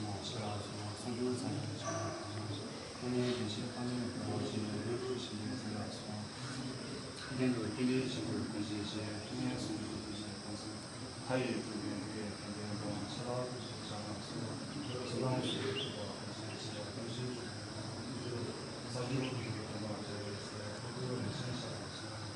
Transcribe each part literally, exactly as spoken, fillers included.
མ་ཤི་ལ་སོགས་སངས་རྒྱས་སངས་རྒྱས་ཆེན་པོ་དང་། ཏེ་ནེ་བདེ་གཤེགས་དཔལ་ལྡན་འབྲུག་པ་ཆེན་པོའི་ལུས་སྐུ་ཞིག་ཡོད་ཟེར་ལ་སོགས། གཏན་དུ་བསྟན་པའི་བཞེད་པའི་སྐུ་ཞིག་བཞེས། ཏེ་ནེ་སངས་རྒྱས་སྐུ་ཞིག་གང་སོང་། མཐའ་ཡས་ཀུན་འདུས་འདུས་པའི་དཔལ་ལྡན་འབྲུག་པ་ཆེན་པོ་སྐུ་ཞིག་བཞེས་ལ་སོགས། ཐུབ་དང་ཤེས་རབ་ཐོབ་པ་སྐུ་ཞིག་བཞེས། ཐུགས་རྗེ་ཆེན་པོ་ས་སྐྱ་པ་ཆེན་པོ་དམ་པ་རྒྱལ་བའི་སྲས་ཐུགས་རྗེ་རིན་ཆེན་ཞེས་པ་ཆེན།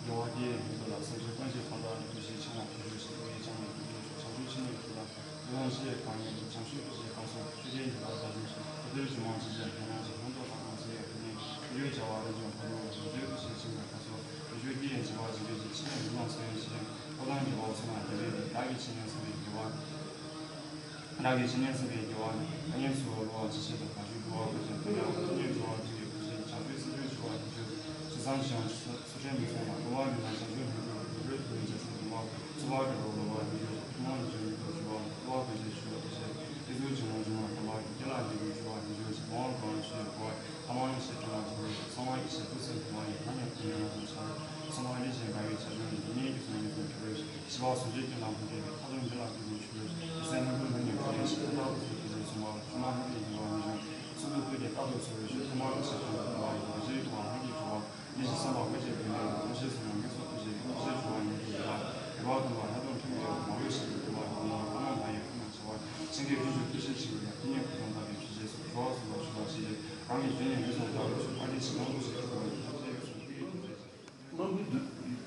འགྲོ་བ་སྡེ་ཡི་མིང་ཐོག་ལ་སེམས་ཅན་ཐམས་ཅད་ཕན་ཐོགས་ཀྱི་ཐུགས་རྗེ་ཆེན་པོ་ཐུགས་རྗེ་ཆེན་པོ་ཡི་ཆང་ནས་ཐུགས་རྗེ་ཆེན་པོ་བྱང་ཆུབ་ཕྱི་ནས་ཐུགས་ལ་ཡོངས་ཤེས་གང་ཡིན་བྱང་ཆུབ་ཀྱི་ཞེས་གང་སོང་ཆུ་ལྡན་གྱི་ལ་དགའ་ཞིང་ཆུ་ལྡན་གྱི་མ་ཅི་ཞེས་ཉོན་མོངས་ཀྱི་ལྷུན་པོ་དང་ལྷུང་བཟེད་ཡོད་དེ་ནས་ཐུགས་རྗེ་བྱ་བ་རིན་ཆེན་ཕོ་མོ་རིན་ཆེན་ཐུགས་རྗེ་ཆེན་པོའི་ཁ་སོ་རིན་ཆེན་སྐྱེ་ཡི་འཇིགས་པ་འཇིགས་པའི་ཆེ་ཆེན་མི་ལོངས་སེམས་ཤེས་ཕོ་བྲང་གི་འོག་ཚུན་ལ་དེ་རིང་ནི་བདག་གིས་ཕྱི་ནས་གསུངས་པའི་དགེ་བ། རང་གི་ཕྱི་ནས་སེམས་པའི་དགེ་བ་ནི། ཐ་སྙད་ཚུལ་ལ་བསླུ་བ་ཇི་སྲིད་དུ་བར་ཆད་བསྒྲུབ་པ་ཀུན་ཀྱང་དེ་ཡང་ཐ་སྙད་བསྒྲུབ་པ་ཐུགས་ཀྱི་ཀུན་ཤེས་བྱང་ཆུབ་སེམས་མཆོག་འཇུག་པ་ཉིད་ཀྱི་ཕྱིར། ཚུལ་གསུམ་བྱང་ཆུབ་སེམས། ཚུལ་ཁྲིམས་མི་སྲུང་བ། བསླུ་བ་མི་སྨྲ། བྱང་ཆུབ་སྙིང་པོ་རིགས་རུས་མཐུན་ཅན་སེམས་བསླུ་བ། ཚུལ་ཕར་གྱི་རོ་བསླུ་བ་ཉིད་ཀྱི་ཕྱིར། ཐུན་མོང་མི་འཇུག་ཉིད་དུ་འཇུག་པ། བསླུ་བ་ཀུན་ཤེས་ཆོས་ལ་ལྟོས་པ་ཉིད་ཀྱི་ཕྱིར། ཏེ་ཚུལ་ཇི་སྙེད་འབྱུང་བ་དམ་པ་ཡི། སྐྱེ་ལ་འཇུག་པའི་འཇུག་པ་ཉིད་ཀྱི་ཕྱིར། མ་འོངས་གང་ཞིག་གོ་བ། ཐ་མ་ཡེ་ཤེས་ཕྲ་མོ་ཆེན་པོའི་གསང་བ་ཡེ་ཤེས་ཐུགས་སུ་འཁྲུལ་བ་ཡི་ཐ་སྙད་ཀུན་ཡང་ན་ཚུལ་འཆར། གསང་བ་ལས་གཞན་འགལ་བའི་ཆ་ཆུང་ཡིན། དེ་ཉིད་ཀྱི་གསུང་ཉིད་དུ་གྲུབ་པའི་ཤེས་པ་ཟུང་འཇུག་ཀུན་ལ་མི་འགལ་བའི་མཐའ་ཐུག་འདི་ལ་ཐུག་པའི་ཆོས་ལས་ཡེ་ཤེས་ལྷུན་པོ་ལྷུན་གྱིས་གྲུབ་པའི་ཕྱིར། ཐུབ་པ་ཐུགས་སུ་ཆུད་པའི་གསུང་བ་ཆུང་མ་ལྷུན་གྱིས་གྲུབ་པ་མི་འབྱུང་། ཚུལ་དུ་ཐུགས་ཀྱི་རྟག་ཏུ་ཚོལ་བའི་ཕྱིར། ཐུན་མོང་གི་ཆོས་ཀྱང་མཐུན་པ་ཡིན། རྗེས་ཡི་དབང་ལྷུན་གྱིས་གྲུབ་པ། ལས་ཀྱི་བསམ་པ་ཀུན་གྱི་དོན་ལས་ཡོངས་ཤེས་སུ་ཡང་ངེས་སུ་ཐུགས་རྗེ་ཀུན་གཞི་འབྱུང་བ་ཉིད་ཀྱི་ཡིན་ལ། དགེ་བ་དང་བ་སྣ་ཚོགས་མཐུན་པའི་མ་ལུས་ཞིང་མཐུན་པ་དང་ལ་ཐ་མ་མ་ཡི་ཁོ་ན་བྱ་བ་ཆེན་གྱི་ཀུན་སྤྱོད་ཀུན་ཤེས་ཆེན་པོ་ཡང་ཏིང་ངེ་འཛིན་དམ་པའི་ཆོས་རྗེས་སུ་འགྲོ་བ་སོགས་ལ་ཞུགས་པ་ཞིག་རང་གི་རྒྱུད་ནས་ངེས་སུ་བདག་ལ་ཆོས་ཨ་ཏི་ཤི་ནང་དུ་ཞིག་ཐུག་པ་ཡིན། ཐམས་ཅད་ཡོད་སོང་ཐུགས་ཡིད་དུ་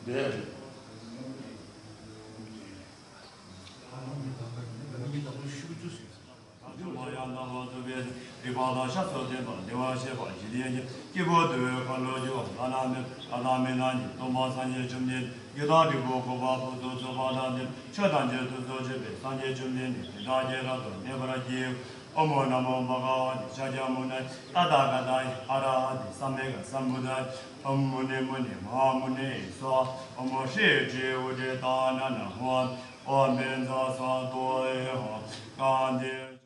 མཛད་ཅིང་། ཨོཾ་མུ་ནེ་མུ་ནེ་མ་ཧཱ་མུ་ནེ་སྭཱ་ཧཱ། ཨོཾ་ཧྲཱིཿ་ཧྲཱིཿ་ཨུ་ཏྲི་ཏཱ་ན་ན་ཧཱ། ཨོཾ་བཛྲ་སཏྭ་ཧཱ། ཀ་ཏེ།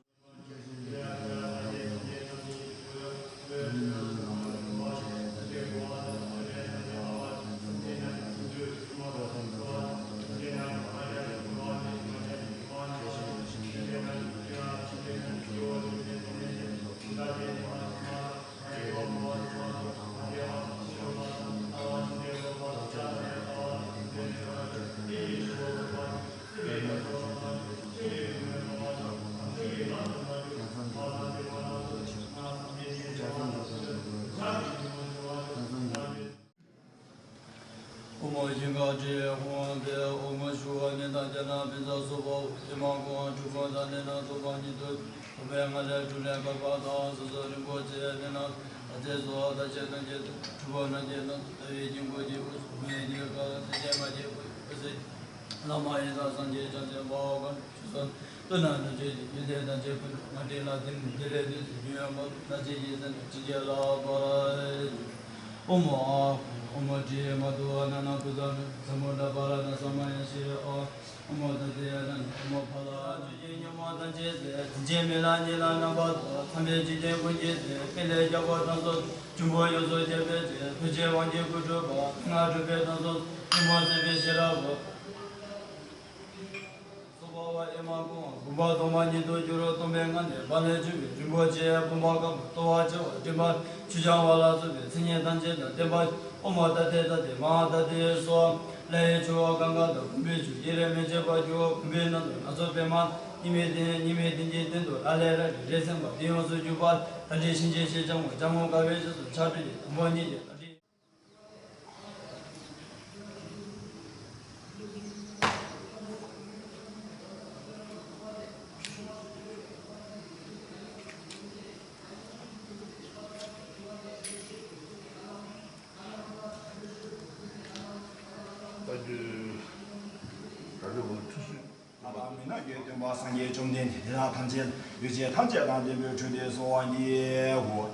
ཨོཾ་ཞིང་ཁམས་ཀྱི་ཧཱུྃ་ཕཊ། ཨོཾ་ཞུ་བ་ནི་དང་རྒྱ་ནག་པི་ཙ་སོགས་པའོ། ཨེ་མ་ཀོ་འབྲུ་དཀར་དང་ནི་ན་སོགས་པ་ཉིད་དུ་ཐོགས་པའི་ང་ལས་འབྲུ་ལས་འཕགས་པ་དང་སོ་སོ་རིན་པོ་ཆེ་ནི་ན་ཨ་ཙི་སོགས་ལྟ་བྱེད་དོན་བྱེད་དུ་གྲུབ་པ་ན་རྒྱལ་ན་ལྟ་བའི་སྙིང་པོ་ཀྱི་དབུས་སུ་མེད་ཀྱི་ཁ་ལ་སེམས་ཅན་མ་སྐྱེས་བུ་ཡི་བུ་སྲིད་བླ་མ་ཡི་དྭགས་སངས་རྒྱས་བྱང་ཆེན་དཔའ་བོ་མཁའ་འགྲོ་ཆོས་སྲུང་། ཏུ་ན་ནུ་ཅེ་ཡོན་ཏན་དང་བཅས་ཀུན་ང་དྲིན་ལ་ཐིམ། དེ་ལས་དུས་སུ་རྒྱུན་ཡོད་པ་ན་ཅེ་ཡི་སེམས་ཅི་སྐྱེ་ལ་བར། ཨོཾ་ཨཱཿཧཱུྃ། ཨོཾ་དྲི་མ་དུ་ན་ན་ཀུ་ཛ་ན་ཛ་མུ་ཌ་པཱ་ར་ཎ་ས་མ་ཡ་ཤི་ཨཱཿཧཱུྃ། ཨོཾ་ཏདྱ་ཐཱ་ན་ཨོཾ་ཕ་ལ་ཆོས་ཀྱི་ཉོན་མོངས་ཐམས་ཅད་ཟད། ཐམས་ཅད་མེད་ལ་ཉིད་ལ་རྣམ་པར་དག་ཚངས་པའི་འཇིག་རྟེན་ཀུན་གྱི་སྲས། དཔལ་ལྡན་རྒྱལ་པོ་དང་ཚོགས་འབྱུང་པོ་ཡོངས་སུ་གཅེས་པའི་ཚེ། ཐུགས་རྗེའི་དབང་གིས་སྐུ་སྒྲུབ་པ། ལྔ་སྒྲུབ་པའི་དང་ཚོགས་ཐུན་མོང་བརྩེགས་པའི་ཤེས་རབ་བོ། སོགས་པ་ཨེ་མ་ཀོ་འོང་བུམ་པ་སྟོང་པ་ཉིད་དུ་འགྱུར་རོ། སྟོང་པའི་ངང་ནས་པཱ་ལས་བྱུང་བའི་རིན་པོ་ཆེ་བུམ་པ་དཀར་པོ་ལྟོ་བ་བྱེ་བ་མགྲིན་པ་ཆུ་འཕྱང་བ་ལ་སོགས་པའི་མཚན་ཉིད་ཐམས་ཅད་དང་ལྡན་པ། ཨོཾ་ཏདྱ་ཐཱ་ཏེ་མ་ཧཱ་ཏདྱ་སྭཱ་ཧཱ། ལྷ་ཡི་ཆུ་བོ་གངྒཱ་དང་། བུམ་པའི་ཆུ་ཡི་རེ་མེ་བཅས་པ་རྒྱུ་བོ། བུམ་པའི་ནང་དུ་སྣ་ཚོགས་པད་མ་གཉིས་མེད་བསྟན། གཉིས་མེད་བསྟན་གྱི་སྟེང་དུ་ལ་ལས་ར་རི་རས་སེང་བ་འདི་ཡོངས་སུ་གྱུར་པ། ལྷ་འདྲེ་གཤིན་རྗེ་ཞེས་བྱ་བ་ལྕམ་མོ་དགའ་བའི་རྗེས་སུ་ཆགས་བྲོས་ཀྱི་དང་པོ་ཉིད་ཀྱི་ལྷ་འདྲེ། ད་དུས་ད་དུས་འོ་ཐུགས་སུ། ལྷ་དང་མི་རྣམས་ཀྱི་སྟོན་པ་སངས་རྒྱས་བཅོམ་ལྡན་འདས་དེ་དག་ཐམས་ཅད་ཡོ་བྱད་ཐམས་ཅད་དང་ལྡན་པའི་དྲོད་འདི་གསོལ་བ་འདེབས་སོ།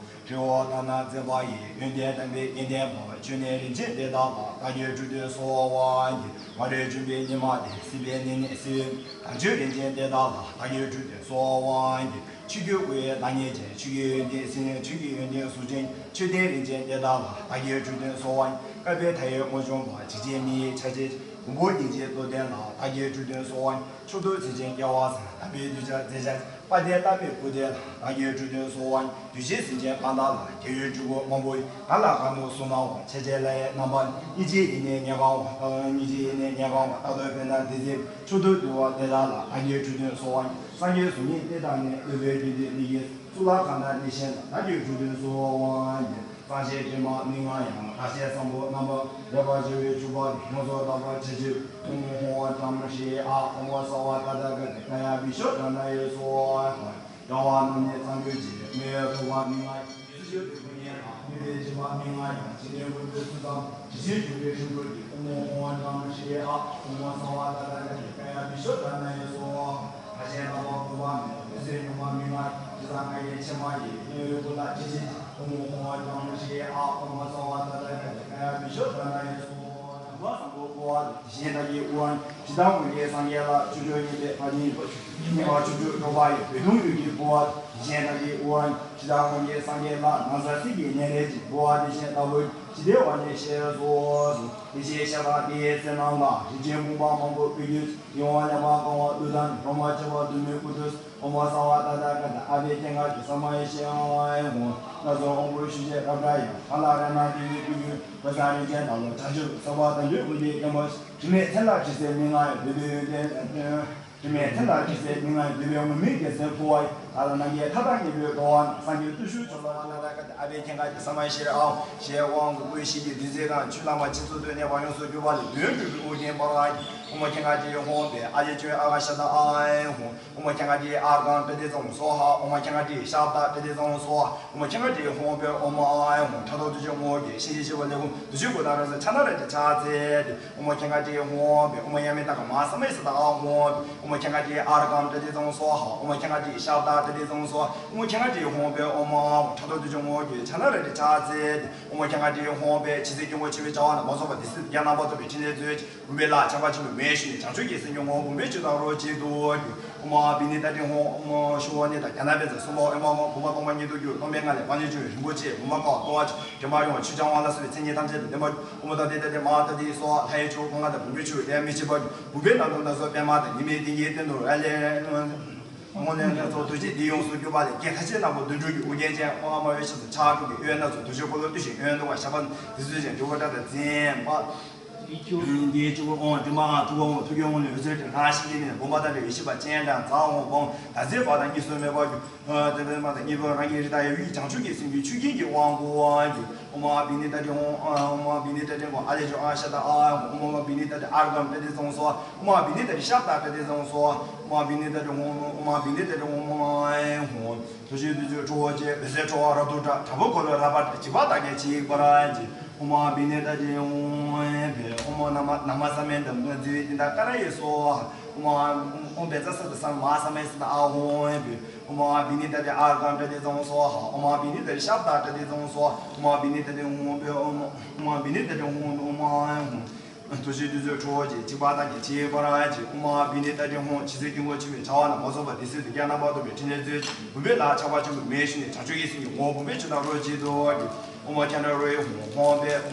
ན་མཛད་པ་ཡི། ཡོན་ཏན་དམ་པའི་རྒྱན་ལྡན་པ། མཆོད་གནས་རིན་ཆེན་དེ་དག་ལ། བདག་གིས་འགྲོ་དོན་གསོལ་བ་འདེབས། མ་རིག་འཇོམས་པའི་ཉི་མ་དེ། སྲིད་པའི་ནད་ནི་སེལ། དལ་འབྱོར་རིན་ཆེན་དེ་དག་ལ། བདག་གིས་འགྲོ་དོན་གསོལ་བ་འདེབས། ཆོས་ཀྱི་སྐུ་ཡི་བདག་ཉིད་ཅན། ཆོས་ཀྱི་ཡོན་ཏན་ཟིལ་གནོན། ཆོས་ཀྱི་ཡོན་ཏན་གཟུགས་ཅན། མཆོད་རྟེན་རིན་ཆེན་དེ་དག་ལ། བདག་གིས་འགྲོ་དོན་གསོལ་བ་འདེབས། བསྐལ་པའི་མཐའ་ཡས་དངོས་བྱུང་པ། འཇིགས་བྱེད་མི་ཡི་ཆ་བྱད་ཅན། མགོན་པོ་ཉིད་ཀྱི་རྟོགས་ལྡན་ལ། བདག་གིས་འགྲོ་དོན་གསོལ་བ་འདེབས། མཆོག་ཏུ་བརྩེ་ཆེན་རྒྱལ་བ་སྲས། དམ་པའི་གདུལ་བྱ་མཛད་བྱ་ཆེན། དཔལ་ལྡན་བླ་མའི་སྐུ་དེ་ལ། བདག་གིས་འགྲོ་དོན་གསོལ་བ་འདེབས། གདུལ་བྱའི་སེམས་ཅན་གང་དག་ལ། དགེ་བའི་འབྲུ་དགུ་མང་པོ་ཡིས། གང་ལ་གང་འདུལ་གསུང་གནང་བ། ཆེ་ཆེ་ལ་ཡི་རྣམ་པ། སྙིང་རྗེ་ཡེ་ནས་ཉེ་གང་བ། སྙིང་རྗེ་ཡེ་ནས་ཉེ་གང་བ། རྟག་ཏུ་བེར་ནག་འདི་ཟེར། མཆོག་ཏུ་གདུལ་བ་དེ་དག་ལ། བདག་གིས་འགྲོ་དོན་གསོལ་བ་འདེབས། སངས་རྒྱས་གསུང་སྙན་ཏེ་དང་ནི། སློབ་དཔོན་དགེ་འདུན་མི་དགེ་གཙུག་ལག་ཁང་དང་གནས་གཞན་དུ། བདག་གིས་འགྲོ་དོན་གསོལ་བ་འདེབས། གཙང་ཆེ་དྲི་མ་མི་མངའ་ཡང་། དག་བྱེད་བཟང་པོ་རྣམ་པ། ལེགས་པར་བྱ་བའི་ཕྱུག་པོ་དེ། ཡོངས་སུ་དག་པར་བྱ་ཕྱིར། ཨོཾ་ཨཱཿཧཱུྃ་བཛྲ་མུ་ཥེ་ཨཱཿཧཱུྃ་སརྦ་ཏ་ཐཱ་ག་ཏེ་ཀཱ་ཡ་བི་ཤྭ་ཏ་ནཱ་ཡེ་སྭཱ་ཧཱ། རྒྱལ་བ་རྣམས་ནི་གཙང་ཁྱོད་ཀྱིས། མི་གཡོ་ཐུབ་པ་མི་མངའ་ཡང་། སྲིད་ཞིའི་སྡུག་བསྔལ་དང་། མུན་པའི་འཇིགས་པ་མི་མངའ་ཡང་། འཇིག་རྟེན་ཀུན་ཏུ་སུ་འཚམས། ཇི་སྲིད་འབྱུང་བའི་འཁྲུལ་འཁོར་གྱིས། ཨོཾ་ཨཱཿཧཱུྃ་བཛྲ་མུ་ཥེ་ཨཱཿཧཱུྃ་སརྦ་ཏ་ཐཱ་ག་ཏེ་ཀཱ་ཡ་བི་ཤྭ་ཏ་ནཱ་ཡེ་སྭཱ་ཧཱ། ལྷ་ཞལ་ནག་པོ་གུང་པ་མེད། འོད་ཟེར་སྨྱུག་མ་མི་མངའ་ཡང་། རྗེ་བཙུན་ལྔ་བརྒྱའི་ཕྱེ་མ་ཡིས། སྨྱུག་མའི་སྐུ་ལ་འཇིགས་བྱེད་ཅིང་། ཨོཾ་ཨཱཿཧཱུྃ་བཛྲ་མུ་ཥེ་ཨཱཿཧཱུྃ་སརྦ་ཏ་ཐཱ་ག་ཏེ་ཀཱ་ཡ་བི་ཤྭ་ཏ་ནཱ་ཡེ་སྭཱ་ཧཱ། དྲི་མ་བཟང་པོ་བསྐོར་བ་དང་། དེ་བཞིན་བདག་གི་དབུ་བ། ཇི་ལྟར་མངོན་མཁྱེན་སངས་རྒྱས་ལ། ཕྱོགས་བཅུའི་སྙན་པའི་བ་དན་ཡོད་པ། སྙན་པ་ཕྱོགས་བཅུར་སྒྲོག་པ་ཡི། འོད་སྟོང་འོད་ཀྱིས་བསྐོར་བ་དང་། དེ་བཞིན་བདག་གི་དབུ་བ། ཇི་ལྟར་མངོན་མཁྱེན་སངས་རྒྱས་ལ། ནམ་མཁའ་སྲིད་ཀྱི་གནས་ལས་ཀྱི། འབུལ་བ་དེ་བཞིན་ལྟ་བུར་ཇི་བདེ་བར་ནི་ཞེས་སོ། དེ་བཞིན་གཤེགས་པ་དེའི་སྲས་རྣམས་ལ། རིན་ཆེན་བུམ་པ་མང་པོ་ཕུལ་གྱིས་ཤིག། ཡིད་འོང་ལེགས་པར་གང་བ་ཀླུ་དང་ནི། རོ་མ་བཅས་པ་དུ་མའི་སྐུ་སྟོད། ཨོཾ་སརྦ་ཏ་ཐཱ་ག་ཏ། ཨ་བྷྱ་ཀྱེ་ག་ཏེ་ས་མ་ཡེ་ཤེ་ཨཱཿཧཱུྃ། སྣ་ཚོགས་དབང་པོའི་ཤུགས་ཀྱིས་རབ་བསྒྲལ་ཡང་། གང་ལ་རེག་ན་དེ་ཡི་སྐུ་རྒྱུད། གོས་བཟང་རིན་ཆེན་དག་ལ་བྱ་ཕྱིར། སརྦ་དལ་འབྱོར་ཀུན་གྱི་སྐྱེད་མོས་ཤིང་། དྲི་མེད་མཚན་ལ་དྲི་ཟའི་མིག་ལྔ་ཡང་། འདོད་པའི་ཡོན་ཏན། དྲི་མེད་མཚན་ལ་དྲི་ཟའི་མིག་ལྔ་ཡང་། འདོད་པའི་ངུར་སྨྲིག་རྒྱལ་མཚན་འཕུར་བ་ཡི། བདག་ལ་ནམ་མཁའི་མཐའ་དང་མཉམ་པའི་འགྲོ་བ་ནི། སངས་རྒྱས་བརྟུལ་ཞུགས་མཆོག་ལ་ཕྱག་འཚལ་ལོ། ཨ་བྷྱ་ཀྱེ་ག་ཏེ་ས་མ་ཡེ་ཤེ་ཨཱཿཧཱུྃ། ཞེས་དབང་བསྐུར་ཞིང་གི་བདུད་རྩི་དང་། ཆུ་ལྷག་མ་ཆུ་ཚོད་དུ་གནས་པ་ཡོངས་སུ་གྱུར་པ་ལས་འདོན་འགྲོ་བའི་ཨོ་རྒྱན་པ་ར་ཨ་ཏི། ཨོཾ་ཨཱཿཧཱུྃ་ཏེ་ཧཱུྃ་ཕཊ། ཨ་ལས་བྱུང་ཨ་ག་ཤ་ཏ་ཨཱཿཧཱུྃ། ཨོཾ་ཨཱཿཧཱུྃ་ཏེ་ཨརྒྷཾ་པྲ་ཏཱིཙྪ་ཧཱུྃ་སྭཱ་ཧཱ། ཨོཾ་ཨཱཿཧཱུྃ་ཏེ་ཤབྡ་པྲ་ཏཱིཙྪ་ཧཱུྃ་སྭཱ་ཧཱ། ཨོཾ་ཨཱཿཧཱུྃ་ཏེ་ཧཱུྃ་ཕཊ། ཨོཾ་ཨཱཿཧཱུྃ། ཕྲག་དོག་དུག་ཤོག་མུ་གེ་ཤིང་གི་བཞི་པ་ལས་ཁུངས་བདུད་ཀྱི་སྐུ་དང་རོལ་རྩེད་ཕྱག་ན་རལ་གྲི་ཕྱག་འཚལ་ཏེ། ཨོཾ་ཨཱཿཧཱུྃ་ཏེ་ཧཱུྃ་ཕཊ། ཨོཾ་ཡ་མི་ཏ་ག་མ་ཧ་ས་མ་ཡེ་ས་ཏ་ཨཱཿཧཱུྃ། ཨོཾ་ཨཱཿཧཱུྃ་ཏེ་ཨརྒྷཾ་པྲ་ཏཱིཙྪ་ཧཱུྃ་སྭཱ་ཧཱ། ཨོཾ་ཨཱཿཧཱུྃ་ཏེ་ཤབྡ་པྲ་ཏཱིཙྪ་ཧཱུྃ་སྭཱ་ཧཱ། ཨོཾ་ཨཱཿཧཱུྃ་ཏེ་ཧཱུྃ་ཕཊ། ཨོཾ་ཨཱཿཧཱུྃ། ཕྲག་དོག་དུག་ཤོག་མུ་གེ་ཕྱག་ན་རལ་གྲི་ཕྱག་འཚལ་ཏེ། ཨོཾ་ཨཱཿཧཱུྃ་ཏེ་ཧཱུྃ་ཕཊ། ཇི་སྲིད་དཀྱིལ་འཁོར་ཆེན་པོའི་བྱ་བ་རྣམས་མ་རྫོགས་པ། དེ་སྲིད་དུ་བརྒྱ་རྣམ་པར་རྫོགས་པའི་ཕྲིན་ལས་མཛོད་ཅིང་། བུམ་པའི་ལྷ་ཆགས་པ་ཆེན་པོས་མོས་ཞུས་ནས། བྱང་ཆུབ་ཀྱི་སེམས་ཀྱི་ངོ་བོ་བུམ་པའི་ཆུ་དང་རོ་གཅིག་ཏུ་གྱུར། ཨོཾ་ཨཱཿཧཱུྃ་པི་ཎི་ཏ་ཏྲི་ཧཱུྃ། ཨོཾ་ཤྲཱི་ཝཱ་ཎི་དང་ཛྙཱ་ན་བཛྲ་སུམ་པ། ཨོཾ་ཨཱཿཧཱུྃ་བུམ་པ་སྟོང་པ་ཉིད་དུ་གྱུར། སྟོང་པའི་ངང་ལས་པཎ་ཆེན་བྱུང་བའི་རིན་པོ་ཆེ། བུམ་པ་ཀ་བ་ཏོ་བ་ཅན། དྲི་མ་རིང་བ་ཆུ་ལྕང་བ་ལ་སོགས་པའི་མཚན་ཉིད་ཐམས་ཅད་དང་ལྡན་པ། ཨོཾ་ཏ་ཏེ་ཏ་ཏེ་མ་ཧཱ་ཏ་ཏེ་སྭཱ་ཧཱ། ལྷའི་ཆུ་བོ་གངྒཱ་དང་། བུམ་པའི་ཆུ་བོ་དེ་ཡང་མི་ཕྱེད་པར་གྱུར། བུམ་པའི་ནང་དུ་སྣ་ཚོགས་པདྨ་དང་། ཉི་མའི་གདན་གྱི་སྟེང་དུ་ཨ་ལས། སྔོན་ལས་སྣ་ཚོགས་རྡོ་རྗེ་གདན་ཡོངས་སུ་གྱུར་པ་ལས། རྒྱལ་ཐ་ཤལ་ནག་པོ་བདུད་འགྲོ་གི་ཨོ་རྒྱན་ཅན། ཨོཾ་ཨ་མ་འོད་ཞགས་སུ་ཕྱག་དྲུག་གི་འོད་སྣ་ཚོགས། རྡོ་རྗེ་འཁོར་ལོ་བཏེགས་ཤིང་འོད་འདུ་བ། ཞགས་པ་དེ་ཚོ་ཅན་དྲིལ་བུ་སྐྲ་དང་འཛིན་པ། འདིའི་ཆུ་བོ་ཨོཾ་དྲི་མ་ཐུབ་པ་འོང་། ཐུགས་ཀྱི་ཧཱུྃ་ལས་འོད་ཟེར་འཕྲོས། ལྷ་ཞིང་གི་གནས་བུམ་པ་དང་འདྲ་བའི་བཞི་པ་སྤྱན་དྲངས་ཛཿཧཱུྃ་བོ། དར་ཚིལ་འབར་དང་གཉིས་སུ་མེད་པར་གྱུར། དེ་ལྟར་མ་དང་གཉིས་པོ་རང་གི་རིགས་དང་ཡང་དབུས་བྱང་ཆུབ་ཀྱི་སེམས་ཀྱི་ཆུ་རྒྱུན་གྱི་དབང་བསྐུར་བར་གྱུར། ཨོཾ་ཨཱཿཧཱུྃ་པི་ཎི་ཏ་ཏྲི་ཧཱུྃ། ཨོཾ་ཨཱཿཧཱུྃ་པི་ཎི་ཏ་ཏྲི་ཧཱུྃ། ཨ་ལས་བྱུང་ཨ་ག་ཤ་ཏ་ཨཱཿཧཱུྃ། ཨོཾ་ཨཱཿཧཱུྃ་པི་ཎི་ཏ་ཏྲི་ཨརྒྷཾ་པྲ་ཏཱིཙྪ་ཧཱུྃ་སྭཱ་ཧཱ། ཨོཾ་ཨཱཿཧཱུྃ་པི་ཎི་ཏ་ཏྲི་ཤབྡ་པྲ་ཏཱིཙྪ་ཧཱུྃ་སྭཱ་ཧཱ། ཨོཾ་ཨཱཿཧཱུྃ་པི་ཎི་ཏ་ཏྲི་ཧཱུྃ། ཨོཾ་ཨཱཿཧཱུྃ་པི་ཎི་ཏ་ཏྲི་ཧཱུྃ་ཨཱཿཧཱུྃ། རྡོ་རྗེ་བདུད་འཇོམས་ཁྲོ་བོ་ཆེ། འོད་ཟེར་འཕྲོ་བ་རབ་ཏུ་བཀྲ། དྲག་པོའི་འཁོར་ལོ་རབ་འབར་ཏེ། འཇིགས་པ་དག་ཀྱང་ཕྱིར་འབར་བར་བྱེད། ཨོཾ་ཨཱཿཧཱུྃ་པི་ཎི་ཏ་ཏྲི་ཧཱུྃ་ཕཊ། ཨོཾ་ན་མ་ན་མ་ས་མནྠ་དང་། བཛྲ་ཝཱ་ཏི་ཏ་ཀ་ར་ཡེ་སྭཱ་ཧཱ། ཨོཾ་ཨཱཿཧཱུྃ། ཨོཾ་བཛྲ་ས་ཏ་ས་མ་ཧཱ་ས་མ་ཧཱ་ས་ཏ་ཨཱཿཧཱུྃ་ཕཊ། ཨོཾ་ཨཱཿཧཱུྃ་པི་ཎི་ཏ་ཏྲི་ཨརྒྷཾ་པྲ་ཏཱིཙྪ་ཧཱུྃ་སྭཱ་ཧཱ། ཨོཾ་ཨཱཿཧཱུྃ་པི་ཎི་ཏ་ཏྲི་ཤབྡ་པྲ་ཏཱིཙྪ་ཧཱུྃ་སྭཱ་ཧཱ། ཨོཾ་ཨཱཿཧཱུྃ་པི་ཎི་ཏ་ཏྲི་ཧཱུྃ་ཕཊ། ཨོཾ་ཨཱཿཧཱུྃ་པི་ཎི་ཏ་ཏྲི་ཧཱུྃ་ཕཊ། ཨོཾ་ཨཱཿཧཱུྃ། རྡོ་རྗེ་བདུད་འཇོམས་ཁྲོ་བོ་ཆེ། འཇིགས་པ་དག་ཀྱང་ཕྱིར་འབར་བར་བྱེད། ཨོཾ་ཨཱཿཧཱུྃ་པི་ཎི་ཏ་ཏྲི་ཧཱུྃ། ཇི་སྲིད་དཀྱིལ་འཁོར་ཆེན་པོའི་བྱ་བ་རྣམས་མ་རྫོགས་པ། དེ་སྲིད་དུ་བརྒྱ་རྣམ་པར་རྫོགས་པའི་ཕྲིན་ལས་མཛོད་ཅིང་། བུམ་པའི་ལྷ་ཆགས་པ་ཆེན་པོས་མོས་ཞུས་ནས། བྱང་ཆུབ་ཀྱི་སེམས་ཀྱི་ངོ་བོ་བུམ་པའི་ཆུ་དང་རོ་གཅིག་ཏུ་གྱུར། ཨོཾ་ཨཱཿཧཱུྃ་ཏ་ཏྲི་ཧཱུྃ་ཧཱུྃ་ཕཊ། ཨོཾ་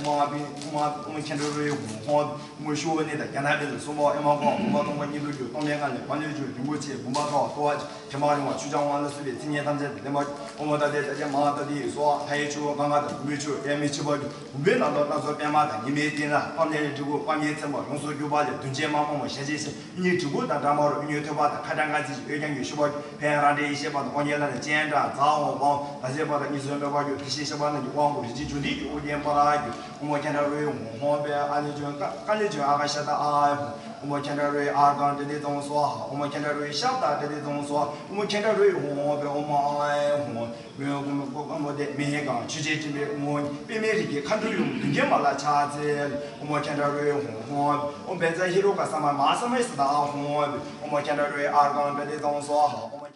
ཨཱཿཧཱུྃ་པི་ཨོཾ་ཨཱཿཧཱུྃ་ཏ་ཏྲི་ཧཱུྃ་ཧཱུྃ་ཕཊ། ཨོཾ་ཤྲཱི་ཝཱ་ཎི་དང་ཛྙཱ་ན་བཛྲ་སུམ་པ། ཨོཾ་ཨཱཿཧཱུྃ་བུམ་པ་སྟོང་པ་ཉིད་དུ་གྱུར། སྟོང་པའི་ངང་ལས་པཎ་ཆེན་བྱུང་བའི་རིན་པོ་ཆེ། བུམ་པ་ཀ་བ་ཏོ་བ་ཅན། དྲི་མ་རིང་བ་ཆུ་ལྕང་བ་ལ་སོགས་པའི་མཚན་ཉིད་ཐམས་ཅད་དང་ལྡན་པ། ཨོཾ་ཏ་ཏེ་ཏ་ཏེ་མ་ཧཱ་ཏ་ཏེ་སྭཱ་ཧཱ། ལྷའི་ཆུ་བོ་གངྒཱ་དང་། བུམ་པའི་ཆུ་བོ་དེ་ཡང་མི་ཕྱེད་པར་གྱུར། བུམ་པའི་ནང་དུ་སྣ་ཚོགས་པདྨ་དང་། ཉི་མའི་གདན་དང་། པདྨ་ལས་སྤྲུལ་སྐུ་དཔལ་ལྡན་མཚན་དཔའ་ཡོངས་སུ་གྱུར་པ་ལས། གདུལ་བྱའི་དམག་དཔུང་བ་ཞལ་གཅིག་ཕྱེ། གཉིས་གྲི་གུག་དང་འདྲ་མ་རུ། གཡུ་ཐོད་པ་དང་ཁ་བྲང་དཀར་རྩི་ཞིང་། འོད་ཀྱང་ཡེ་ཤེས་པ། ཕན་ཡང་རང་འདྲའི་ཡེ་ཤེས་པ་དང་། དབང་ལྡན་ལྷ་དང་སྤྱན་དྲངས་ཛཿཧཱུྃ་ཧཱུྃ། དར་ཚིལ་འབར་དང་གཉིས་སུ་མེད་པར་གྱུར། དེ་བཞིན་གཤེགས་པ་རྣམས་ཀྱི་དབང་པོ་རིན་ཆེན་འབྱུང་ལྡན་གྱི་ཨོ་རྒྱན་པ་ར་གྱུར། ཨོཾ་ཨཱཿཧཱུྃ་ཏ་ཏྲི་ཧཱུྃ་ཧཱུྃ་ཕཊ། ཨ་ལས་བྱུང་ཀ་ཀ་ལས་བྱུང་ཨ་ག་ཤ་ཏ་ཨཱཿཧཱུྃ། ཨོཾ་ཨཱཿཧཱུྃ་ཏ་ཏྲི་ཧཱུྃ་ཨརྒྷཾ་པྲ་ཏཱིཙྪ་ཧཱུྃ་སྭཱ་ཧཱ། ཨོཾ་ཨཱཿཧཱུྃ་ཏ་ཏྲི་ཧཱུྃ་ཤབྡ་པྲ་ཏཱིཙྪ་ཧཱུྃ་སྭཱ་ཧཱ། ཨོཾ་ཨཱཿཧཱུྃ་ཏ་ཏྲི་ཧཱུྃ་ཧཱུྃ་ཕཊ། ཨོཾ་ཨཱཿཧཱུྃ། མི་གཡོ་ཀུན་ལ་བཀོད་པ་མོ་དེ་མི་ཡི་གང་། ཆོས་ཀྱི་སྤྲིན་པའི་ངོ་བོ་ཉིད། པདྨའི་རིགས་ཀྱི་མཁའ་འགྲོ་ཡུམ། གདུལ་བྱའི་དམག་ལ་ཕྱག་འཚལ། ཨོཾ་ཨཱཿཧཱུྃ་ཏ་ཏྲི་ཧཱུྃ་ཧཱུྃ་ཕཊ། ཨོཾ་བཛྲ་ཧེ་རུ་ཀ་ས་མ་ཧཱ་ས་མ་ཧཱ་ས་ཏ་ཨཱཿཧཱུྃ་ཕཊ། ཨོཾ་ཨཱཿཧཱུྃ་ཏ་ཏྲི་ཧཱུྃ་ཨརྒྷཾ་པྲ་ཏཱིཙྪ་ཧཱུྃ་སྭཱ་ཧཱ། ཨོཾ་ཨཱཿཧཱུྃ།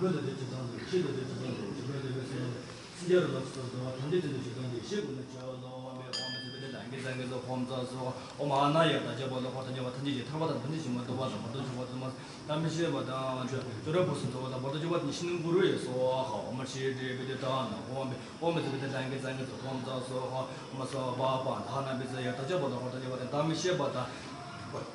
བོད་ལ་བསྡད་ཅི་ཙམ་འདུག་ཕྱི་ལ་བསྡད་ཅི་ཙམ་འདུག་བྱིས་པ་ལས་བས་སོང་། སེམས་ཅན་རྣམས་ལ་སོགས་པ་ཐམས་ཅད་དེ་ནི་ཇི་ལྟར་འདུག་ཤེས་དགོས་ན་བྱ་བ་ལ་འོང་བའི་འོ་མ་ཟེར་བའི་དེ་ལ་ལན་གྱི་ཙན་གྱི་ཚོ་ཧོམ་ཙ་སོ། འོ་མ་ཨ་ན་ཡ་ད་བྱེད་པ་ལ་ཧོར་དང་ཉེ་བ་ཐམས་ཅད་ཀྱི་ཐར་པ་དང་ཐམས་ཅད་ཞིང་པ་འདུ་བ་དང་བར་དུ་འཇུག་པ་དུ་མ་ད་མི་ཤེས་པ་དང་ཅོ་ཅོ་ར་ཕུ་སུ་འཚོ་བ་དང་བར་དུ་འཇུག་པ་དེ་ཤིན་ཏུ་གུ་རུ་ཡི་སོ་ཧ། འོ་མ་ཤེས་བྲལ་བའི་དེ་ད་ན་ཧོམ་པའི་འོ་མ་ཟེར་བའི་དེ་ལན་གྱི་ཙན་གྱི་ཚོ་ཧོམ་ཙ་སོ་ཧ། འོ་མ་སོ་བ་པ་ད་ཧ་ན་བི་ཙ་ཡ་ད་བྱེད་པ་ལ་ཧོར་དང་ཉེ་བ་དང་ད་མི་ཤེས་པ་དང་།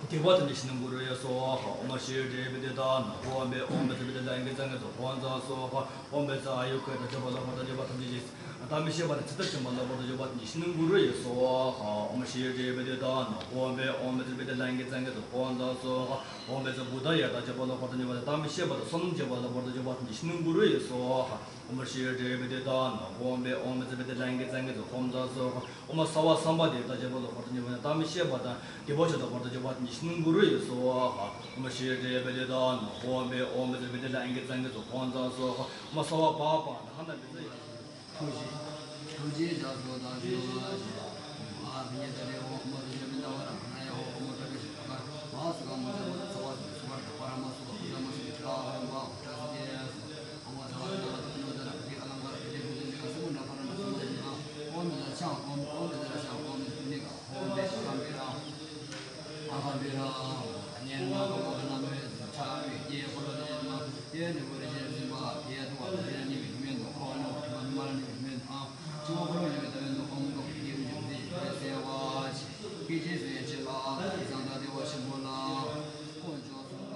དེ་བ་དང་ནི་ཤིན་ཏུ་གུ་རུ་ཡི་སོ་ཧ། འོ་མ་ཤེས་བྲལ་བའི་དེ་ད་ན་ཧོམ་པའི་འོ་མ་ཟེར་བའི་དེ་ལན་གྱི་ཙན་གྱི་ཚོ་ཧོམ་ཙ་སོ་ཧ། འོ་མ་ཙ་ཨ་ཡུ་ཀེ་ད་བྱེད་པ་ལ་ཧོར་དང་ཉེ་བ་ཐམས་ཅད་ཀྱི། ད་མི་ཤེས་པ་དང་ཇི་ལྟར་ཞིང་པ་ལ་བར་དུ་འཇུག་པ་དེ་ཤིན་ཏུ་གུ་རུ་ཡི་སོ་ཧ། འོ་མ་ཤེས་བྲལ་བའི་དེ་ད་ན་ཧོམ་པའི་འོ་མ་ཟེར་བའི་དེ་ལན་གྱི་ཙན་གྱི་ཚོ་ཧོམ་ཙ་སོ་ཧ། འོ་མ་ཙ་བུ་ད་ཡ་ད་བྱེད་པ་ལ་ཧོར་དང་ཉེ་བ་དང་ད་མི་ཤེས་པ་དང་བསོད་ནམས་བྱེད་པ་ལ་བར་དུ་འཇུག་པ་དེ་ཤིན་ཏུ་གུ་རུ་ཡི་སོ་ཧ། འོ་མ་ཤེས་བྲལ་བའི་དེ་ད་ན་ཧོམ་པའི་འོ་མ་ཟེར་བའི་དེ་ལན་གྱི་ཙན་གྱི་ཚོ་ཧོམ་ཙ་སོ་ཧ། འོ་མ་སརྦ་སཾ་པ་ཏི་ད་བྱེད་པ་ལ་ཧོར་དང་ཉེ་བ་དང་ད་མི་ཤེས་པ་དང་བདེ་བ་ཅན་དང་བར་དུ་འཇུག་པ་དེ་ཤིན་ཏུ་གུ་རུ་ཡི་སོ་ཧ། འོ་མ་ཤེས་བྲལ་བའི་དེ་ད་ན་ཧོམ་པའི་འོ་མ་ཟེར་བའི་དེ་ལན་གྱི་ཙན་གྱི་ཚོ་ཧོམ་ཙ་སོ་ཧ། འོ་མ་སརྦ་པ་པ་ད་ཧ་ན་བི་ཙ་ཡ། ཐུགས་རྗེ། ཐུགས་རྗེའི་རྒྱ་མཚོ་དང་བཅས་པ་ཞེས། ཨ་བི་ཉེ་ཏ་རེ་ཧོ་མོ་ཏ་ཇེ་མི་ཏ་བ་ར་མ་ན་ཡ་ཧོ་མོ་ཏ་ཀ་ཤི་ཀ་མ་སུ་ཀ་མུ་ཇ་མ་ཏ་ཚ་བ་ཏ་སུ་བ་ཏ་པ་ར་མ་སུ་ཀ་ཧུ་ཏ་མ་སུ་ཀ་ཧོ་མ་ཧུ་ཏ་སུ་ཏེ་སུ། ཨོ་མ་ཛ་བ་ཏ་ན་བ་ཏ་ཏ་ནོ་ཏ་ན་ཏ་ཏི་ཨ་ལང་ཀ་ར་ཏ་ཏེ་བུ་ཏ་ཏེ་ཀ་སུ་མུ་ན་ཕ་ར་ན་སུ་མ་ཏ་ཏེ་ཨ། ཨོ་མི་ཛ་ཆང་ཨོ་མི་ཨོ་མི་ཛ་ར་ཆང་ཨོ་མི་ཏ་ཏེ་ཀ་ཧོ་ཏེ་ཤ་ཀ་མི་ར། ཨ་ཧ་བི་ར། ཨ་ནི་ན་ག་མ་ག་ན་མེ་ཚ་བི་ཡེ་ཧོ་ར་ནི་ན་ཡེ་ནི་བོ་རི་ཞེ་ཟིན་པ་ཡེ་དུ་བ་རི་ནི་མི་མེ་ནོ་ཁོ་ནོ་ཁི་མ་ནི་མ་ནི་མི་མེ་ནོ། ཨ་ཅི་བ་ཁོ་ར་ནི་མེ་ད་མེ་ནོ་ཁོ་མོ་ནོ་ཁི་ཡེ་ནི་མི་ཡེ་སེ་བ་ཆི་ཀི་ཅི་སུ་ཡེ་ཆི་ལ་ཨ་ཟང་ད་དེ་བ་ཤི་མོ་ལ་ཁོ་ཅོ་སུ་ལ།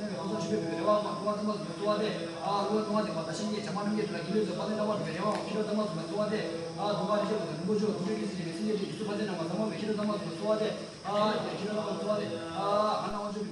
ཚེ་རིང་བའི་ཁོ་ཚོ་ཞུ་བའི་རེ་བ་དང་ཀུན་དགའ་དམ་པ་གསུམ་གྱི་གསོལ་བ་སྟེ། ཨ་ཀུན་དགའ་དམ་པ་དང་ད་ཤིང་གི་བྱམས་པ་རྣམ་རྒྱལ་དེ་ལ་དགེ་ལེགས་ཚོགས་དཔལ་ལྡན་ལྷ་མོ་གྲུབ་པའི་རེ་བའང་མཁྱེན་རབ་དམ་པ་གསུམ་གྱི་གསོལ་བ་སྟེ། ཨ་གདུང་བ་རིན་ཆེན་ལྷ་དང་རིན་པོ་ཆེ་དང་དུང་སྐྱོང་རྒྱལ་སྲས་ཀྱི་ཡེ་ཤེས་དཔལ་ལྡན་རྣམ་པ་ཚང་མ་མཁྱེན་རབ་དམ་པ་གསུམ་གྱི་གསོལ་བ་སྟེ། ཨ་མཁྱེན་རབ་དམ་པ་གསུམ་གྱི་གསོལ་བ་སྟེ། ཨ་ཨ་ན་དབང་ཕྱུག